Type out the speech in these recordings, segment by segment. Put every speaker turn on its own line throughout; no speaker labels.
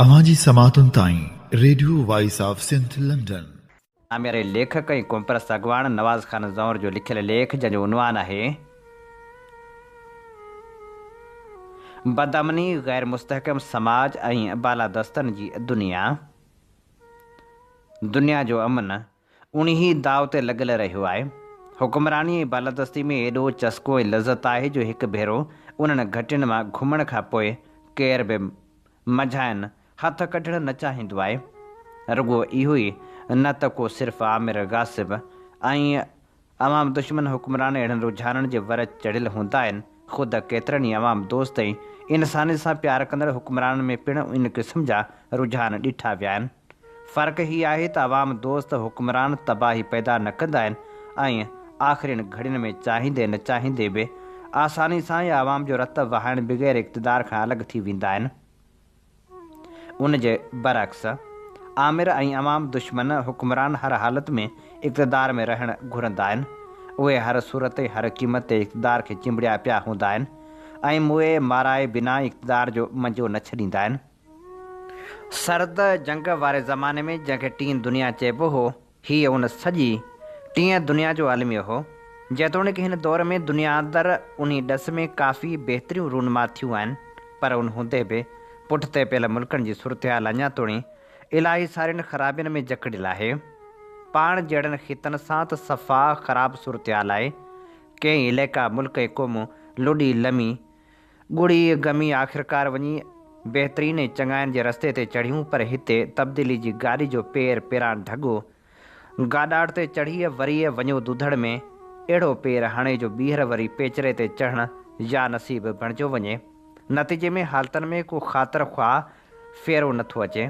اوهان جي سماعتن تائين radio voice of Sindh London.
نامياري ليکڪ ۽ قومپرست اڳواڻ نواز خان زئور جو لکيل ليک جنهن جو عنوان آهي، بدامني، غير مستحڪم سماج ۽ بالادستن جي دنيا. دنيا جو امن انهي داء تي لڳل رهيو آهي. حڪمراني ۽ بالادستي ۾ ايڏو چسڪو ۽ لذت آهي جو هڪ ڀيرو انهن گهٽين مان گهمڻ کان پوء ڪير به منجهائن هٿ ڪڍڻ نه چاهيندو آهي. رڳو اهو ئي نه ته ڪو صرف آمر، غاصب ۽ عوام دشمن حڪمران اهڙن رجحانن جي ور چڙهيل هوندا آهن، خود ڪيترن ئي عوام دوست ۽ انسانيت سان پيار ڪندڙ حڪمرانن ۾ پڻ ان قسم جا رجحان ڏٺا ويا آهن. فرق هي آهي ته عوام دوست حڪمران تباهي پيدا نه ڪندا آهن ۽ آخرين گهڙين ۾ چاهيندي نه چاهيندي به آساني سان يا عوام جو رت وهائڻ بغير اقتدار کان الڳ ٿي ويندا آهن. ان جي برعڪس، آمر ۽ عوام دشمن حڪمران هر حالت ۾ اقتدار ۾ رهڻ گهرندا آهن. اهي هر صورت ۽ هر قيمت تي اقتدار کي چنبڙيا پيا هوندا آهن ۽ موئي مارائي بنا اقتدار جو منجو نه ڇڏيندا آهن. سرد جنگ واري زماني ۾ جنهن کي ٽين دنيا چئبو هو، هيء ان سڄي ٽين دنيا جو الميو هو. جيتوڻيڪ هن دور ۾ دنيا اندر انهي ڏس ۾ ڪافي بهتريون رونما ٿيون آهن، پر ان هوندي به پٺتي پيل ملڪن جي صورتحال اڃا توڻي الاهي سارين خرابين ۾ جڪڙيل آهي. پاڻ جهڙن خطن سان ته صفا خراب صورتحال آهي. ڪئين علائقا، ملڪ ۽ قومون لڏي لمي ڳڙي گهمي آخرڪار وڃي بهترين ۽ چڱاين جي رستي تي چڙهيون پر هتي تبديلي جي گاڏي جو پير پيران ڍڳو گاڏاڙ تي چڙهي وري وڃيو دوڌڙ ۾ اهڙو پير هڻي جو ٻيهر وري پيچري تي چڙهڻ يا نصيب بڻجيو وڃي. نتيجي ۾ حالتن ۾ ڪو خاطر خواهه ڦيرو نٿو اچي.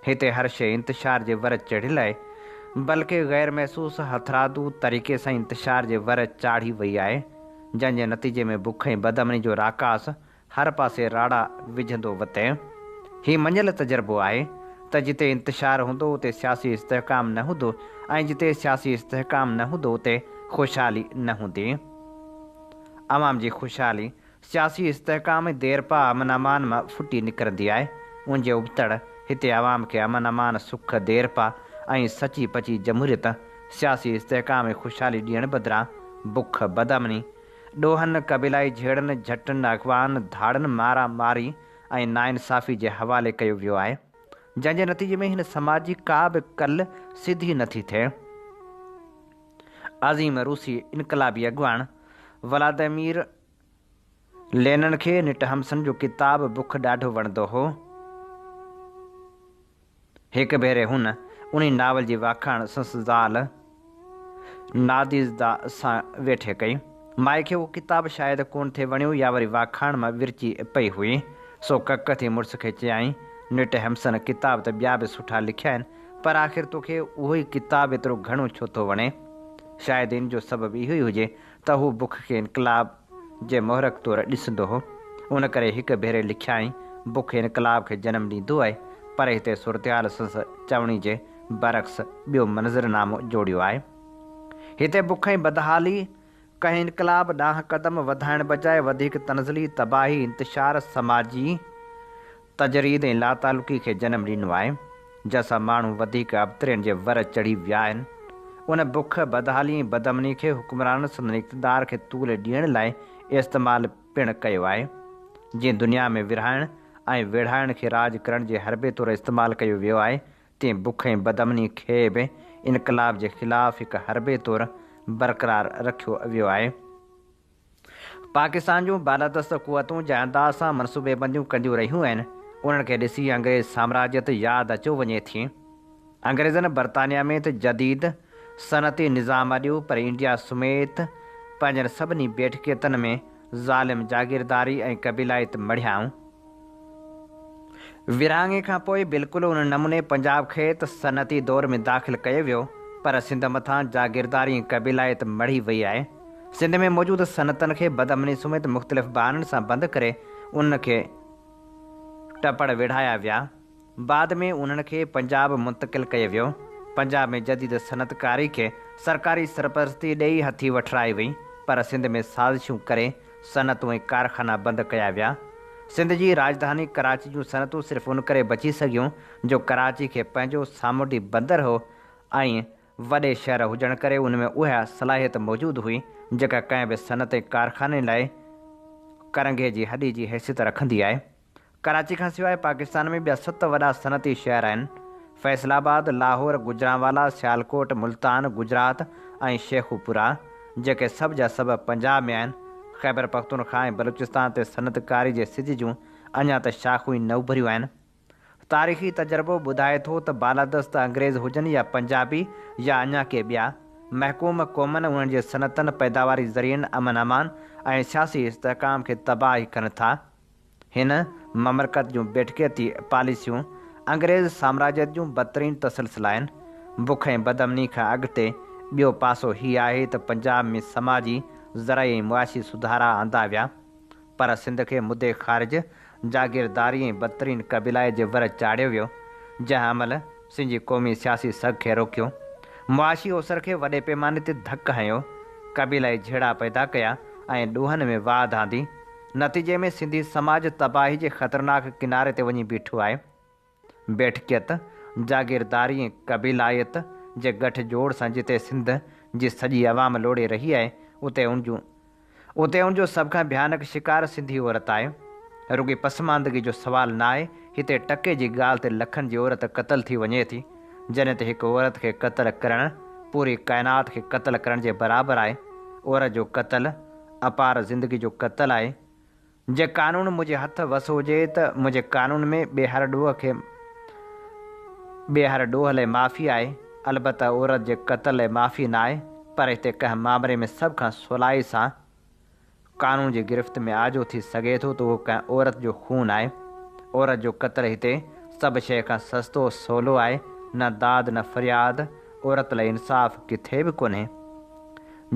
هتي هر شيء انتشار جي ور چڙهيل آهي بلڪه غير محسوس هٿرادو طريقي سان انتشار جي ور چاڙهي وئي آهي. جنهن جي نتيجي ۾ بک ۽ بدامني جو راڪاس هر پاسي راڙا وجهندو وتي. هي مڃيل تجربو آهي ته جتي انتشار هوندو اتي سياسي استحڪام نه هوندو ۽ جتي سياسي استحڪام نه هوندو اتي خوشحالي نه هوندي. عوام جي خوشحالي سياسي استحڪام ۽ ديرپا امن امان مان ڦٽي نڪرندي آهي، ان جي ابتڙ هتي عوام کي امن امان، سک، ديرپا ۽ سچي پچي جمهوريت، سياسي استحڪام ۽ خوشحالي ڏيڻ بدران بک، بدامني، ڏوهن، قبيلائي جهيڙن، جهٽن، اغوائن، ڌاڙن، مارا ماري ۽ ناانصافي جي حوالي ڪيو ويو آهي، جنهن جي نتيجي ۾ هن سماج جي ڪا به ڪل سڌي نٿي ٿئي. عظيم روسي انقلابي اڳواڻ ولاديمير لينن کي نٽ همسن جو ڪتاب بک ڏاڍو وڻندو هو. هڪ ڀيري هن انهي ناول جي واکاڻ سندس زال ناديزدا سان ويٺي ڪئي. مائي کي اهو ڪتاب شايد ڪونه ٿي وڻيو يا وري واکاڻ مان ورچي پئي هئي، سو ڪڪ ٿي مڙس کي چيائين، نٽ همسن ڪتاب ته ٻيا به سٺا لکيا آهن، پر آخر توکي اهو ئي ڪتاب ايترو گهڻو ڇو ٿو وڻي؟ شايد ان جو سبب اهو ئي هجي ته هو بک کي انقلاب جي محرڪ طور ڏسندو هو. ان ڪري هڪ ڀيري لکيائين، بک انقلاب کي جنم ڏيندو آهي، پر هتي صورتحال سندس چوڻي جي برعڪس ٻيو منظرنامو جوڙيو آهي. هتي بک ۽ بدحالي ڪنهن انقلاب ڏانهن قدم وڌائڻ بجاء وڌيڪ تنزلي، تباهي، انتشار، سماجي تجريد ۽ لاتعلقي کي جنم ڏنو آهي، جنهن سان ماڻهو وڌيڪ ابترين جي ور چڙهي ويا آهن. ان بک، بدحالي ۽ بدامني کي حڪمرانن سندن اقتدار کي طول ڏيڻ لاء استعمال پڻ ڪيو آهي. جيئن دنيا ۾ ورهائڻ ۽ ويڙهائڻ کي راڄ ڪرڻ جي حربي طور استعمال ڪيو ويو آهي، تيئن بک ۽ بدامني کي به انقلاب جي خلاف هڪ حربي طور برقرار رکيو ويو آهي. پاڪستان جون بالادست قوتون جنهن انداز سان منصوبيبنديون ڪنديون رهيون آهن، انهن کي ڏسي انگريز سامراجيت ياد اچيو وڃي ٿي. انگريزن برطانيا ۾ ته جديد صنعتي نظام اڏيو پر انڊيا سميت پنهنجن سڀني بيٺڪيتن ۾ ظالم جاگيرداري ۽ قبيلائيت مڙهيائون. ورهاڱي کان پوء بلڪل ان نموني پنجاب کي ته صنعتي دور ۾ داخل ڪيو ويو پر سنڌ مٿان جاگيرداري ۽ قبيلائيت مڙهي وئي آهي. سنڌ ۾ موجود صنعتن کي بدامني سميت مختلف بهانن سان بند ڪري انهن کي ٽپڙ ويڙهايا ويا. بعد ۾ انهن کي پنجاب منتقل ڪيو ويو. پنجاب ۾ جديد صنعتڪاري کي سرڪاري سرپرستي ڏئي هٿي وٺرائي وئي پر سنڌ ۾ سازشون ڪري صنعتون ۽ ڪارخانا بند ڪيا ويا. سنڌ جي راڄڌاني ڪراچي جون صنعتون صرف ان ڪري بچي سگهيون جو ڪراچي کي پنهنجو سامونڊي بندر هو ۽ وڏي شهر هجڻ ڪري ان ۾ اها صلاحيت موجود هئي جيڪا ڪنهن به صنعت ۽ ڪارخاني لاء ڪرنگهي جي هڏي جي حيثيت رکندي آهي. ڪراچي کان سواء پاڪستان ۾ ٻيا ست وڏا صنعتي شهر آهن، فيصل آباد، لاهور، گجرانوالا، سيالڪوٽ، ملتان، گجرات ۽ شيخوپورا، جيڪي سڀ جا سڀ پنجاب ۾ آهن. خيبرپختونخواهه ۽ بلوچستان تي صنعتڪاري جي سج جون اڃا ته شاخون ئي نه اڀريون آهن. تاريخي تجربو ٻڌائي ٿو ته بالادست انگريز هجن يا پنجابي يا اڃا ڪي ٻيا، محڪوم قومن انهن جي صنعتن، پيداواري ذريعن، امن امان ۽ سياسي استحڪام کي تباهه ڪن ٿا. هن مملڪت جون بيٺڪيتي پاليسيون انگريز سامراجيت جون بدترين تسلسل آهن. بک ۽ بدامني کان اڳتي ٻيو پاسو هي آهي ته پنجاب ۾ سماجي، زرعي ۽ معاشي سڌارا آندا ويا، پر سنڌ کي مدي خارج جاگيرداري ۽ بدترين قبيلائي جي ور چاڙهيو ويو، جنهن عمل سنڌ جي قومي سياسي سگهه کي روڪيو، معاشي اوسر کي وڏي پيماني تي ڌڪ هنيو، قبيلائي جهيڙا پيدا ڪيا ۽ ڏوهن ۾ واڌ آندي. نتيجي ۾ سنڌي سماج تباهي جي خطرناڪ ڪناري تي وڃي بيٺو آهي. بيٺڪيت، جاگيرداري ۽ قبيلائيت جي ڳٺ جوڙ سان جتي سنڌ جي سڄي عوام لوڙي رهي آهي، اتي ان جون اتي ان جو سڀ کان ڀيانڪ شڪار سنڌي عورت آهي. رڳي پسماندگي جو سوال نه آهي، هتي ٽڪي جي ڳالهه تي لکن جي عورت قتل ٿي وڃي ٿي، جڏهن ته هڪ عورت کي قتل ڪرڻ پوري ڪائنات کي قتل ڪرڻ جي برابر آهي. عورت جو قتل اپار زندگي جو قتل آهي. جي قانون منهنجي هٿ وس هجي ته منهنجي قانون ۾ ٻئي هر ڏوهه کي ٻئي هر ڏوهه لئه معافي آهي، البته عورت جي قتل لئه معافي نه آهي، پر هتي ڪنهن مامري ۾ سڀ کان سولائي سان قانون جي گرفت ۾ آجو ٿي سگهي ٿو ته اهو ڪنهن عورت جو خون آهي. عورت جو قتل هتي سڀ شيء کان سستو سولو آهي، نه داد نه فرياد، عورت لئه انصاف ڪٿي به ڪونهي.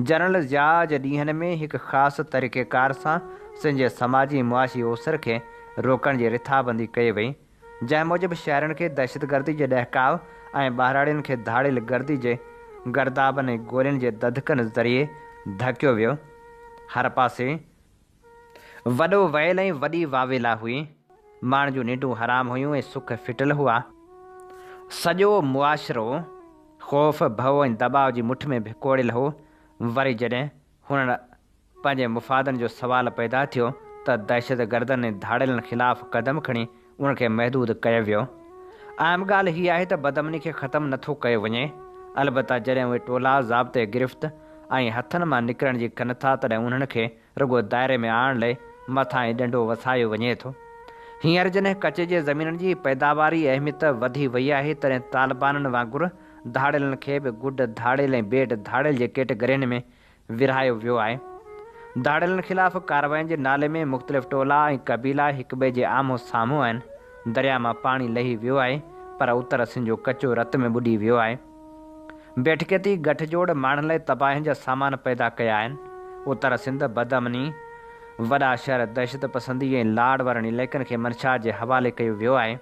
جنرل ضياء جي ڏينهن ۾ هڪ خاص طريقيڪار سان سنڌ جي سماجي ۽ معاشي اوسر کي روڪڻ جي رٿابندي ڪئي وئي، جنهن موجب شهرين کي دهشتگردي جي ڏهڪاء ۽ ٻهراڙين کي ڌاڙيل گردي جي گردابن ۽ گولين جي ڌڌڪن ذريعي ڌڪيو ويو. هر پاسي. وڏو ويل ۽ وڏي واويلا هئي. ماڻهن جون ننڊون حرام هيون ۽ سک ڦٽل هئا. سڄو معاشرو خوف، ڀؤ ۽ دٻاء جي مٺ ۾ ڀڪوڙيل هو. وري جڏهن هنن پنهنجي مفادن جو سوال پيدا ٿيو ته دهشتگردن ۽ ڌاڙيلن خلاف قدم کڻي انهن کي محدود ڪيو ويو. اهم ڳالهه هيء آهي ته بدامني کي ختم نه ٿو ڪيو وڃي. البته جڏهن اهي ٽولا ضابطي گرفت ۽ هٿن مان نڪرڻ جي ڪن ٿا تڏهن انهن کي رڳو دائري ۾ آڻڻ لئي مٿانئن ڏنڊو وسايو وڃي ٿو. هينئر جڏهن ڪچي جي زمينن جي پيداواري اهميت وڌي وئي آهي تڏهن طالبانن وانگر ڌاڙيلن کي به گڊ ڌاڙيل ۽ بيڊ ڌاڙيل جي ڪيٽيگرين ۾ ورهايو ويو آهي. ڌاڙيلن خلاف ڪاررواين جي نالي ۾ مختلف ٽولا ۽ قبيلا هڪٻئي جي آمهون سامهون آهن. درياء مان پاڻي لهي ويو آهي پر اتر سنڌ جو ڪچو رت ۾ ٻڏي ويو آهي. بيٺڪيتي ڳٺ جوڙ ماڻهن لاء تباهين جا سامان پيدا ڪيا آهن. اتر سنڌ بدامني، وڏا شهر دهشت پسندي ۽ لاڙ وارن علائقن کي منشيات جي حوالي ڪيو ويو آهي.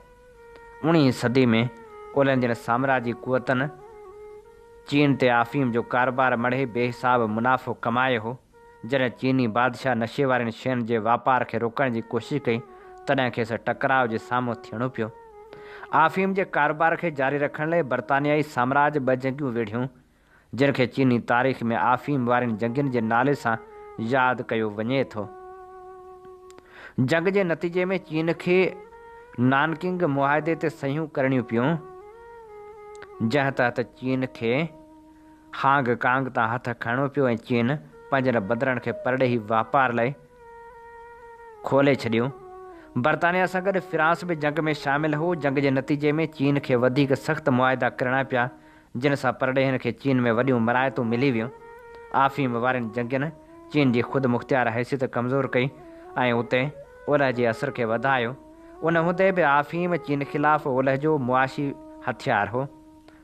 اوڻيهين صدي ۾ اولهندين سامراجي قوتن چين تي آفيم جو ڪاروبار مڙهي بي حساب منافعو ڪمايو هو. جڏهن چيني بادشاهه نشي وارين شين جي واپار کي روڪڻ جي ڪوشش ڪئي، تڏهن کيس ٽڪراء جي سامهون ٿيڻو پيو. آفيم جي ڪاروبار کي جاري رکڻ لئه برطانيائي سامراج ٻه جنگيون وڙهيون، جن کي چيني تاريخ ۾ آفيم وارين جنگين جي نالي سان ياد ڪيو وڃي ٿو. جنگ جي نتيجي ۾ چين کي نانڪنگ معاهدي تي صحيحون ڪرڻيون پيون، جنهن تحت چين کي هانگ ڪانگ تان هٿ کڻڻو پيو ۽ چين پنهنجن بندرن کي پرڏيهي واپار لاء کولي ڇڏيو. برطانيا سان گڏ فرانس به جنگ ۾ شامل هو. جنگ جي نتيجي ۾ چين کي وڌيڪ سخت معاهدا ڪرڻا پيا، جن سان پرڏيهين کي چين ۾ وڏيون مراعتون ملي ويون. آفيم وارين جنگين چين جي خودمختيار حيثيت ڪمزور ڪئي ۽ اتي اولهه جي اثر کي وڌايو. ان هوندي به آفيم چين خلاف اولهه جو معاشي هٿيار هو.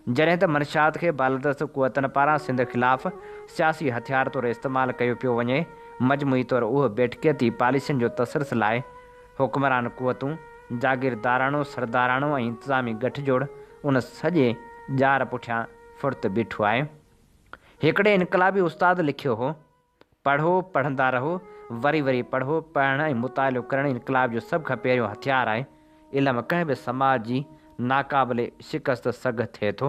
جڏهن ته منشيات کي بالادست قوتن پاران سنڌ خلاف سياسي هٿيار طور استعمال ڪيو پيو وڃي. مجموعي طور اهو بيٺڪيتي پاليسين جو تسلسل آهي. حڪمران قوتون، جاگيرداراڻو، سرداراڻو ۽ انتظامي ڳٺ جوڙ ان سڄي ڄار پٺيان ڦڙت بيٺو آهي. هڪڙي انقلابي استاد لکيو هو. پڙهو، پڙهندا رهو، وري وري پڙهو، پڙهڻ ۽ مطالعو ڪرڻ انقلاب جو سڀ کان پهريون هٿيار آهي. علم ڪنهن به سماج جي ناقابل شڪست سگهه ٿئي ٿو.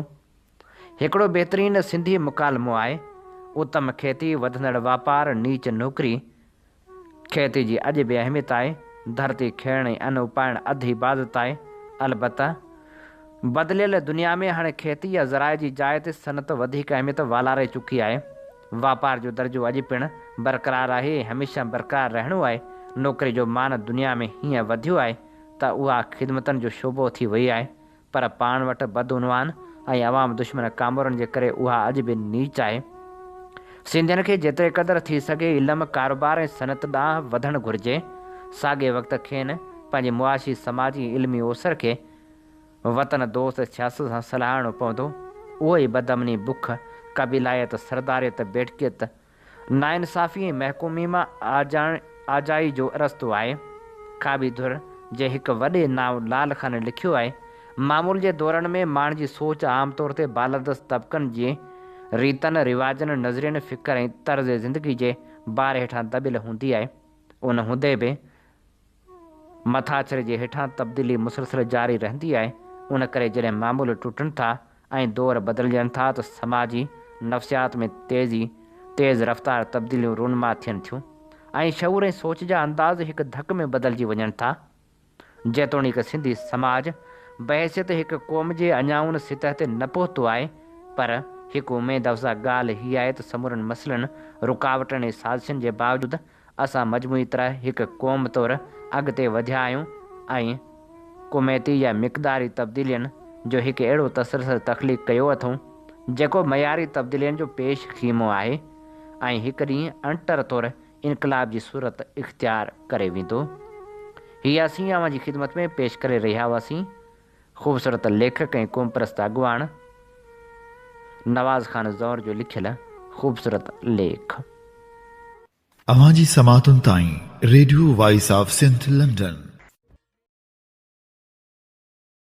هڪڙو بهترين سنڌي مڪالمو آهي، اتم کيتي، وڌندڙ واپار، نيچ نوڪري. کيتي جي اڄ به اهميت آهي. ڌرتي کيڙڻ ۽ ان اپائڻ اڌ عبادت آهي. البته بدليل دنيا ۾ هاڻي کيتي يا زراعت جي جاء تي صنعت وڌيڪ اهميت والاري چڪي آهي. واپار جو درجو اڄ پڻ برقرار آهي ۽ هميشه برقرار رهڻو آهي. نوڪري جو مان دنيا ۾ هيئن وڌيو آهي ته اها خدمتن جو شعبو ٿي وئي آهي پر پاڻ وٽ بدعنوان ۽ عوام دشمن ڪامورن جي ڪري اها اڄ به نيچ آهي. سنڌين کي جيتري قدر ٿي سگهي علم، ڪاروبار ۽ صنعت ڏانهن وڌڻ گهرجي. ساڳئي وقت کين پنهنجي معاشي، سماجي ۽ علمي اوسر کي وطن دوست سياست سان سلهاڙڻو پوندو. اهو ئي بدامني، بک، قبيلائيت، سرداريت، بيٺڪيت، ناانصافي ۽ محڪومي مان آجائي جو رستو آهي. کاٻي ڌر جي هڪ وڏي نانء لال خان لکيو آهي، معمول جي دورن ۾ ماڻهن جي سوچ عام طور تي بالادست طبقن جي ريتن، رواجن، نظرين، فڪر ۽ طرز زندگي جي بار هيٺان دٻيل هوندي آهي. ان هوندي به مٿاڇري جي هيٺان تبديلي مسلسل جاري رهندي آهي، ان ڪري جڏهن معمول ٽٽن ٿا ۽ دور بدلجن ٿا ته سماجي نفسيات ۾ تيزي تيز رفتار تبديليون رونما ٿين ٿيون ۽ شعور ۽ سوچ جا انداز هڪ ڌڪ ۾ بدلجي وڃن ٿا. جيتوڻيڪ سنڌي سماج بحيثيت هڪ قوم جي اڃا ان سطح تي نه پهتو آهي پر هڪ اميد افزا ڳالهه هي آهي ته سمورن مسئلن، رڪاوٽن ۽ سازشن جي باوجود اسان مجموعي طرح هڪ قوم طور اڳتي وڌيا آهيون ۽ قوميتي يا مقداري تبديلين جو هڪ اهڙو تسلسل تخليق ڪيو اٿئون، جيڪو معياري تبديلين جو پيش خيمو آهي ۽ هڪ ڏينهن اڻٽر طور انقلاب جي صورت اختيار ڪري ويندو. هي اسين اوهان جي خدمت ۾ پيش ڪري رهيا هئاسين. خوبصورت ليکڪ ۽ قومپرست اڳواڻ نواز خان زئور جو لکيل خوبصورت ليک.
اوهان جي سماعتن تائين radio voice of Sindh London.